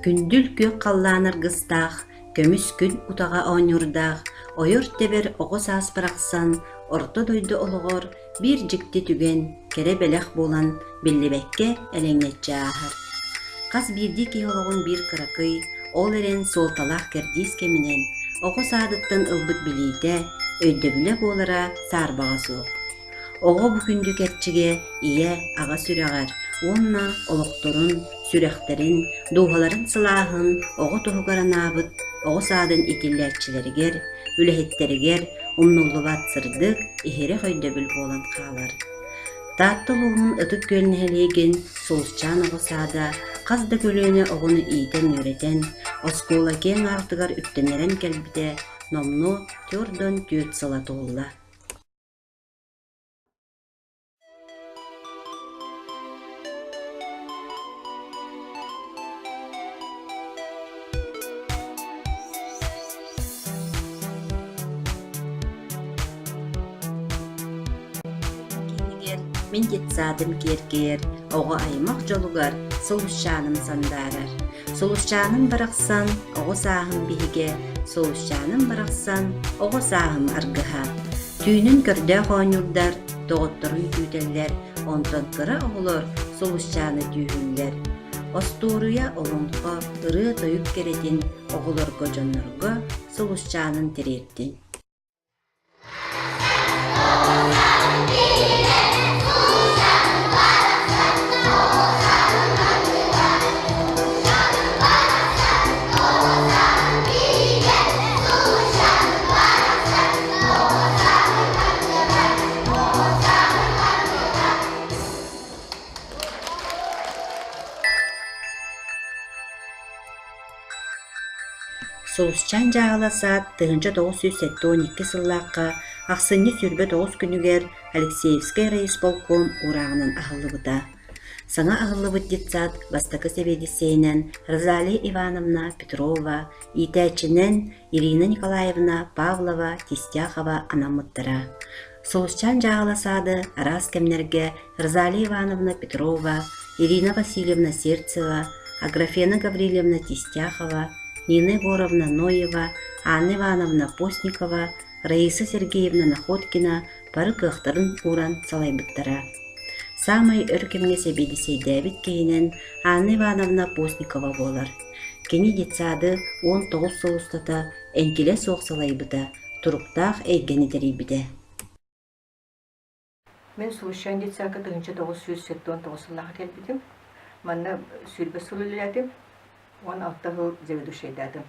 Күндүл күөх халлаан аргыстаах, көмүс күн утаҕа оонньуурдаах, ойор-тэбэр оҕо саас барахсан орто дойду олоҕор биир дьикти түгэн, кэрэ бэлэх буолан биллибэккэ элэҥнэччи ааһар. Хас биирдии киһи олоҕун биир кыракый, ол эрэн суолталаах кэрдиис кэминэн оҕо саадыттан ылбыт билиитэ, өйдөбүлэ буолара саарбаҕа суох. Оҕо бу күндү кэрчигэ ийэ, аҕа сүрэҕэр уонна олохторун, сүрэхтэрин, дууһаларын сылааһын оҕо туһугар анаабыт оҕо саадын иитиллээччилэригэр, үлэһиттэригэр умнуллубат сырдык, иһирэх өйдөбүл буолан хаалар. Таатта улууһун Ытык Күөл нэһилиэгин Сулусчаан оҕо саада хас да көлүөнэ оҕону иитэн-үөрэтэн, оскуола киэҥ аартыгар үктэннэрэн кэлбитэ номнуо 44 сыла туолла. Киинигэр мин детсадым киэркэйэр, оҕо аймах дьолугар сулусчааным сандаарар. Сулусчааным барахсан, оҕо сааһым биһигэ, сулусчааным барахсан, оҕо сааһым аргыһа. Түүнүн көрдөөх оонньуурдар доҕотторун күүтэллэр, онтон кыра оҕолор сулусчааны түүһүүллэр. Остуоруйа, олоҥхо, ырыа-тойук кэрэтин оҕолорго, дьоннорго сулусчаанын тириэртин. Сулусчаан дьааһыла саад 1972 сыллаахха ахсынньы 29 күнүгэр Алексеевскай райисполком уурааҕынан аһыллыбыта. Саҥа аһыллыбыт детсад бастакы сэбиэдиссэйинэн Розалия Ивановна Петрова, иитээччинэн Ирина Николаевна Павлова Тистяхова анаммыттара. Сулусчаан дьааһыла саады араас кэмнэргэ Розалия Ивановна Петрова, Ирина Васильевна Сердцева, Аграфена Гаврильевна Тистяхова, Нина Егоровна Ноева, Анна Ивановна Постникова, Раиса Сергеевна Находкина бары кыахтарын ууран салайбыттара. Саамай өр кэмҥэ сэбиэдиссэйдээбит киһинэн Анна Ивановна Постникова буолар. Кини детсады 19 сыл устата эҥкилэ суох салайбыта, туруктаах эйгэни тэрийбитэ. Мин Сулусчаан детсадка 1979 сыллаахха кэлбитим. Манна 20 сыл үлэлээтим, 16 сыл заведующайдаатым.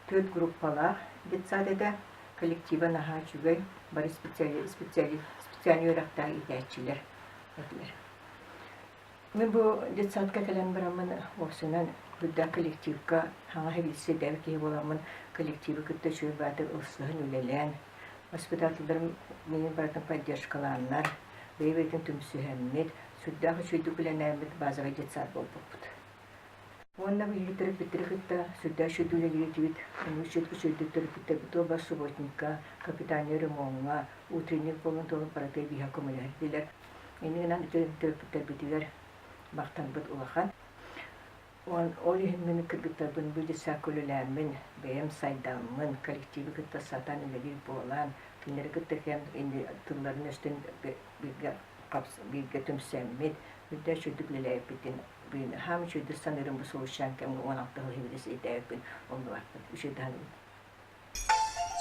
Түөрт группалаах детсад этэ, коллектива наһаа үчүгэй, бары специали, специали, специальнай үөрэхтээх иитээччилэр этилэр. Мин бу детсадка кэлэн бараммын уопсайынан үрдээх коллективка хаҥас билсиэдээх киһи буоламмын коллективы кытта үчүгэй баҕайытык ылсыһан үлэлээн, воспитателлэрим миигин барытын поддержкалааннар, бэйэ-бэйэтин түмсүһэммит, сүрдээх үчүгэйдик үлэлээммит базовай детсад буолбуппут. Уонна биһиги төрөппүттэри кытта сүрдээх үчүгэйдик үлэлиир этибит. Үчүгэй үчүгэйдик төрөппүттэрбит туох субботникка, капитальнай ремоҥҥа, утренник буолан туолан барытыгар биһиэхэ көмөлөһөр этилэр. Инньэ гынан төрөппүттэрбитигэр махталбыт улахан. Ол иһин мин кыргыттарбын бу детсадка үлэлээммин, бэйэм сайдаммын, коллективы кытта сатаан үлэлиир буолан, кинилэри кытта кэм тылларын өстөн бииргэ бииргэ түмсэммит, үрдэ үчүгдүк үлэлээбиппитин хаам үчүгдүк саныырым бу сулусчаан кэмҥэ 16 сыл иһибитис ирдээбиппин умнубаппын. Үчүгэй даҕаны.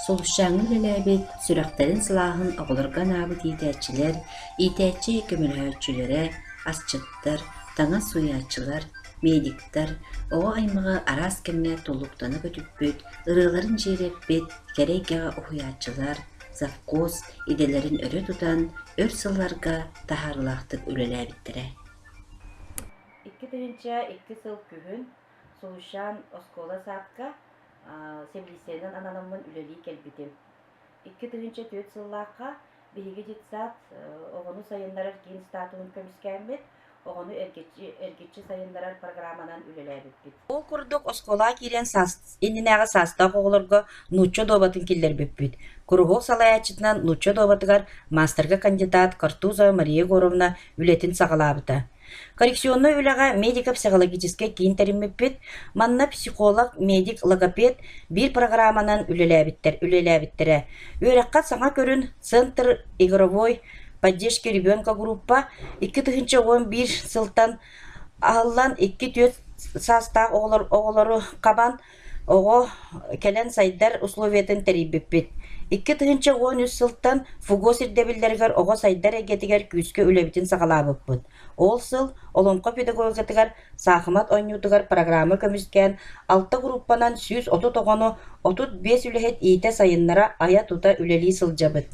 Сулусчааҥҥа үлэлээбит, сүрэхтэрин сылааһын оҕолорго анаабыт иитээччилэр, иитээччи көмөлөһөөччүлэрэ, асчыттар, таҥас сууйааччылар, медиктэр, оҕо аймаҕы араас кэмҥэ туллуктана көтүппүт, ырыаларын дьиэрэппит, кэрэ эйгэҕэ уһуйааччылар, завхоз идэлэрин өрө тутан, өр сылларга таһаарыылаахтык үлэлээбиттэрэ. 2002 сыл күһүн Сулусчаан оскуола-саадка сэбилииссийэнэн ананаммын үлэлии кэлбитим. 2004 сыллаахха биһиги детсад оҕону сайыннарар киин статуһун көмүскээммит, оҕону эргиччи, эргиччи сайыннарар программанан үлэлээбиппит. Ол курдук оскуолаҕа киириэн саас иннинээҕи саастаах оҕолорго нуучча дуобатын киллэрбиппит. Куруһуок салайааччытынан нуучча дуобатыгар маастарга кандидат Картузова Мария Егоровна үлэтин саҕалаабыта. Коррекционнай үлэҕэ медико-психологическай киин тэриммиппит. Манна психолог, медик, логопед биир программанан үлэлээбиттэр үлэлээбиттэрэ. Үөрэххэ саҥа көрүн Центр игровой поддержки ребенка группа 2011 сылтан аһыллан 2-4 саастаах оҕолор оҕолору хабан оҕо кэлэн сайдар условиятын тэрийбиппит. 2013 сылтан ФУГОС ирдэбиллэригэр оҕо сайдар эйгэтигэр күүскэ үлэбитин саҕалаабыппыт. Ол сыл Олоҥхо педагогикатыгар саахымат оонньуутугар программа көмүскээн алта группанан 130 оҕону 35 үлэһит иитэ-сайыннара айа-тута үлэлии сылдьабыт.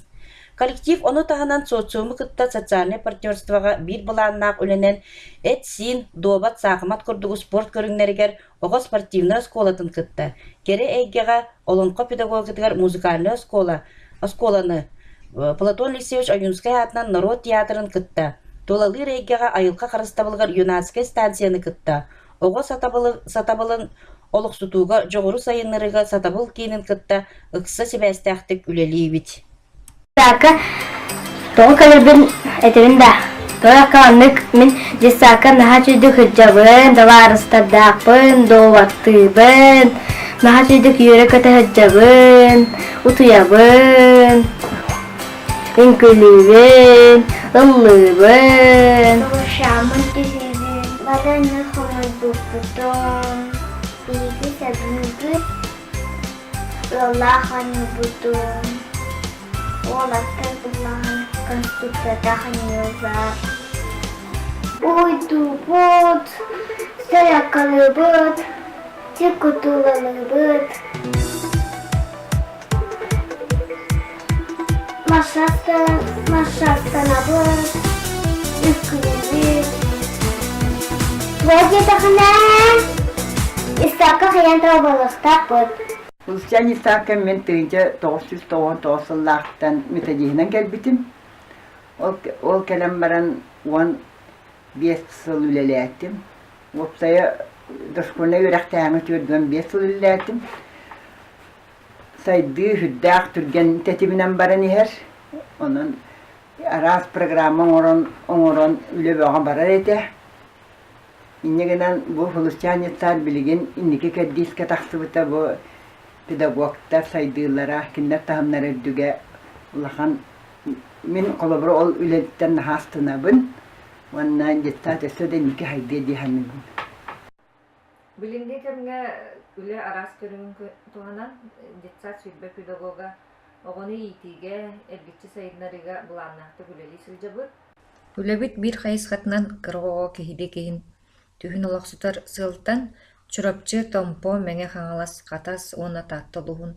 Коллектив ону таһынан социуму кытта социальнай партнерствоҕа биир былааннаах үлэнэн эт-сиин, дуобат, саахымат курдук спорт көрүҥнэригэр оҕо спортивнай оскуолатын кытта кэрэ эйгэҕэ Олоҥхо педагогикатыгар музыкальнай оскуола оскуоланы Платон Алексеевич Ойуунскай аатынан норуот театрын кытта тулалыыр эйгэҕэ айылҕа харыстабылыгар юнацкай станцияны кытта оҕо сатабылын олохсутууга дьоҕуру сайыннарыыга сатабыл киинин кытта ыкса сибээстээхтик үлэлиибит. Детсадка тоҕо кэлэрбин этэбин да, тоҕо маннык мин детсадка наһаа үчүгүйдүк сылдьабын, табаарыстардаахпын, доҕоттуубун, наһаа үчүгүйдүк үөрэ-көтө сылдьабын, утуйабын, үҥкүүлүүбүн, ыллыыбын. Шамын түһүүбүн, барыны хомуйбуппутун, биһиги сөбүлүүбүт Ыаллаах оонньуубутун, уолаттар буллаҕын конструкциятаах оонньууллар. Уйдуубут, сыракалыыбыт, сир кутуулалыыбыт. Массаастанабыт, үҥкүүлүүбүт. Туох диэтэххинэ, Исаакка хайаан таба буолуохтаахпыт. Лучан Исаакка мин 1999 сыллаахтан методиһынан кэлбитим. Ол, ол кэлэн баран 15 сыл үлэлээтим. Уопсайа дошкольнай үөрэхтээҥҥэ 45 сыл үлэлээтим. Сайдыы сүрдээх түргэн тэтиминэн баран иһэр. Онон араас программа оҥорон, оҥорон үлэ бөҕө барар этэ. Инньэ гынан бу Хлыстянецар билигин инники кэрдиискэ тахсыбыта бу педагогтар сайдыылара, кинилэр таһымнара үрдүгэ улахан. Мин холобура ол үлэттэн наһаа астынабын уонна детсад өссө да инники сайдыа дии саныыбын. Билиҥҥи кэмҥэ үлэ араас көрүҥүн туһанан детсад 20 педагога оҕону иитиигэ, эргиччи сайыннарыыга былааннаахтык үлэлии сылдьабыт. Үлэбит биир хайысхатынан кыра оҕо киһилии киһин түһүн олохсутар сыалтан Чурапчы, Томпо, Мэҥэ Хаҥалас, Хатас уонна Таатта улууһун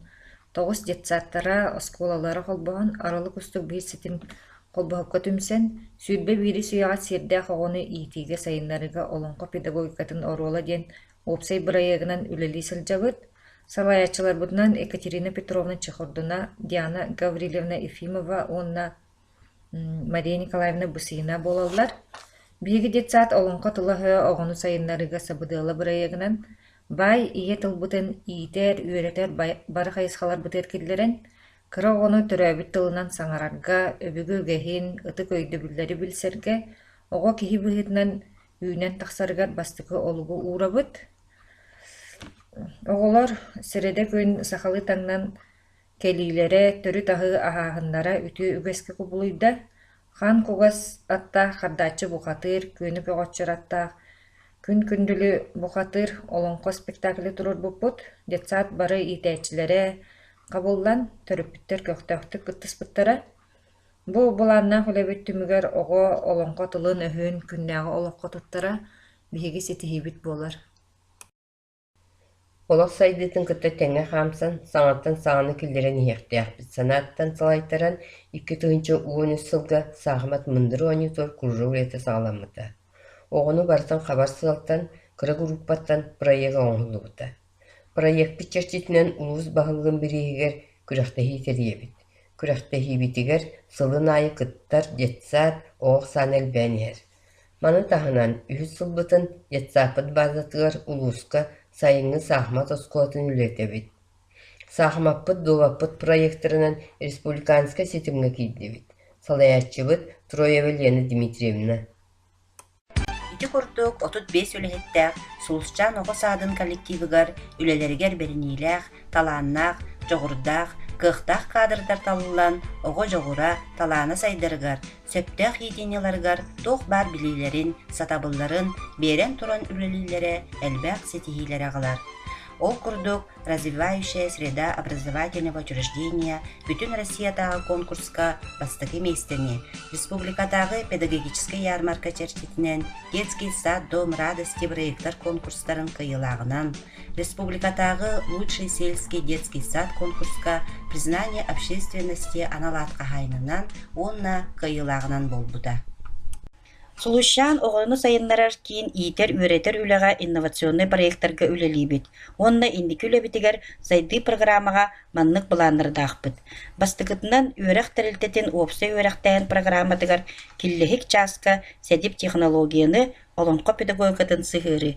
тоҕус детсадтара, оскуолалара холбоһон Арылы кустук биир ситим холбоһукка түмсэн, 21 үйэҕэ сиэрдээх оҕону иитиигэ сайыннарыыга олоҥхо педагогикатын оруола диэн уопсай бырайыагынан үлэлии сылдьабыт. Салайааччыларбытынан Екатерина Петровна Чехордуна, Диана Гаврильевна Ефимова уонна Мария Николаевна Бысыина буолаллар. Биһиги детсад олоҥхо тыла-өһө оҕону сайыннарыыга сабыдыала бырайыагынан баай ийэ тылбытын иитэр, үөрэтэр бары хайысхаларбытыгар киллэрэн, кыра оҕону төрөөбүт тылынан саҥарарга, өбүгэ үгэһин, ытык өйдөбүллэри билсэргэ, оҕо киһи быһыытынан үүнэн тахсарыгар бастакы олугу уурабыт. Оҕолор сэрэдэ күн сахалыы таҥнан Кэлиилэрэ, төрүт аһы аһааһыннара үтүө үгэскэ кубулуйда: хаан кугас аттаах Хардааччы бухатыыр, Күөнү көҕөччөр аттаах Күн Күндүлү бухатыыр олоҥхо спектаклы туруорбуппут, детсад бары иитээччилэрэ хабыллан, төрөппүттэр көхтөөхтүк кыттыспыттара. Бу былааннаах үлэбит түмүгэр оҕо олоҥхо тылын-өһүн күннээҕи олоххо туттара биһиги ситиһиибит буолар. Олох сайдыытын кытта тэҥҥэ хаамсан, саҥаттан саҥаны киллэрэн иһиэхтээхпит санааттан салайтаран, 2013 сылга саахымат мындыр оонньуутугар кружок үлэтэ саҕаламмыта. Оҕону барытын хабар сыалтан, кыра группаттан проект оҥоһуллубута. Проекпыт чэрчитинэн улуус баһылыгын бирииһигэр күрэхтэһии тэрийэбит. Күрэхтэһиибитигэр сылын аайы кыттар детсад оҕо ахсаана элбээн иһэр. Маны таһынан, үһүс сылбытын детсадпыт базатыгар улууска сайыҥҥы саахымат оскуолатын үлэлэтэбит. Саахымаппыт, дуобаппыт проектарынан республиканскай ситимҥэ киирдибит. Салайааччыбыт Троева Лена Дмитриевна. Ити курдук 35 үлэһиттээх Сулусчаан оҕо саадын коллективыгар үлэлэригэр бэриниилээх, талааннаах, дьоҕурдаах, кыахтаах кадрдар талыллан оҕо дьоҕура, талаана сайдарыгар, сөптөөх иитиини ыларыгар туох баар билиилэрин, сатабылларын биэрэн туран үлэлииллэрэ элбэх ситиһиилэри аҕалар. Ол курдук, «Развивающая среда образовательного учреждения» Бүтүн Россиятааҕы конкурска бастакы миэстэни, республикатааҕы педагогическай ярмарка чэрчитинэн «Детский сад Дом радости» бырайыактар конкурстарын кыайыылааҕынан, республикатааҕы «Лучший сельский детский сад» конкурска «Признание общественности» анал аат хаһаайынынан уонна кыайыылааҕынан буолбута. Сулусчаан оҕону сайыннарар киин иитэр-үөрэтэр үлэҕэ инновационнай проектарга үлэлиибит уонна инники үлэбитигэр сайдыы программаҕа маннык былааннардаахпыт. Бастакытынан, үөрэх тэрилтэтин уопсай үөрэхтээһин программатыгар киллэһик чааска сэдип технологияны, олоҥхо педагогикатын сыһыарыы.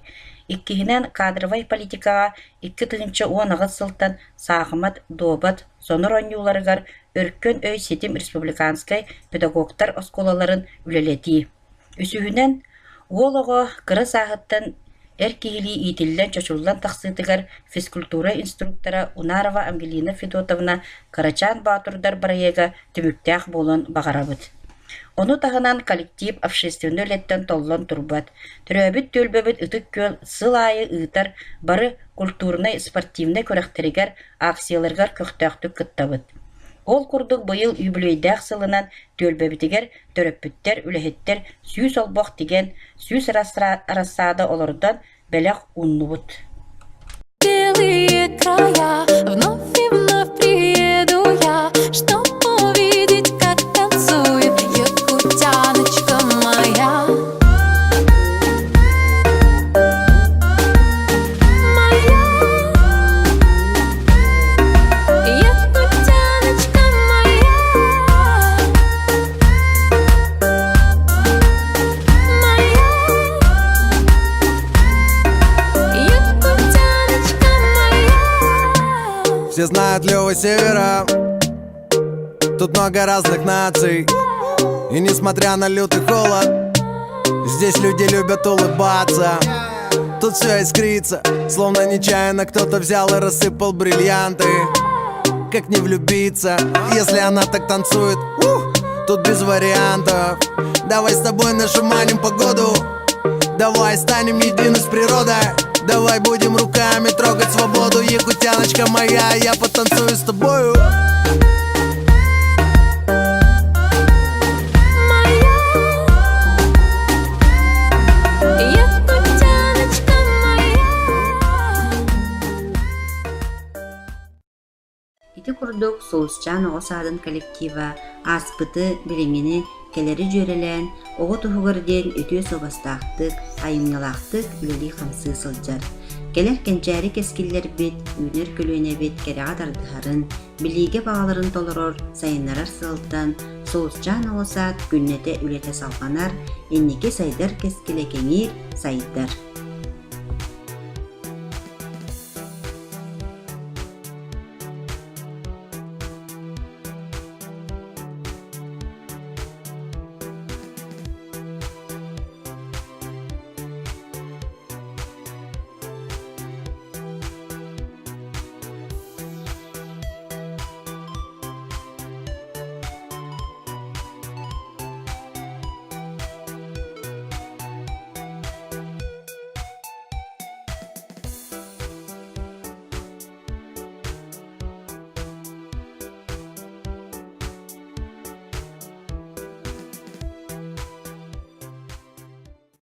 Иккиһинэн, кадровай политикаҕа 2018 сылтан саахымат, дуобат, сонор оонньууларыгар Өркөн өй ситим республиканскай педагогтар оскуолаларын үлэлэтии. Үсүһүнэн, уол оҕо кыра сааһыттан эр киһилии иитиллэн чочуллан тахсыытыгар физкультура инструктора Унарова Ангелина Федотовна Кырачаан боотурдар бырайыага түмүктээх буолуон баҕарабыт. Ону таһынан коллектив общественнай үлэттэн толлон турбат. Төрөөбүт түөлбэбит Ытык Күөл сыл аайы ыытар бары культурнай, спортивнай күрэхтэригэр, акцияларыгар көхтөөхтүк кыттабыт. Ол курдук быйыл үбүлүөйдээх сылынан түөлбэбитигэр төрөппүттэр, үлэһиттэр 100 олбох тигэн, 100 рассаада олордон бэлэх ууннубут. Белые края, вновь и вновь приеду я, чтоб увидеть, как танцует якутяночка моя. Моя якутяночка моя. Моя якутяночка моя. Все знают Лёва Севера Тут много разных наций И несмотря на лютый холод Здесь люди любят улыбаться Тут все искрится, словно нечаянно кто-то взял и рассыпал бриллианты Как не влюбиться, если она так танцует Ух, Тут без вариантов Давай с тобой нашаманим погоду Давай станем едины с природой Давай будем руками трогать свободу Якутяночка моя, я потанцую с тобою Моя якутяночка моя. Ити курдук Сулусчаан оҕо саадын коллектива ааспыты, билиҥҥини, кэлэри дьүөрэлээн, оҕо туһугар диэн үтүө суобастаахтык, айымньылаахтык үлэлии-хамсыы сылдьар. Кэлэр кэнчээри кэскиллэрбит, үүнэр көлүөнэбит кэрэҕэ тардыһарын, билиигэ баҕаларын толорор, сайыннарар сыалтан Сулусчаан оҕо саад күннэтэ үлэтэ салҕанар, инники сайдар кэскилэ кэҥиир, сайдар.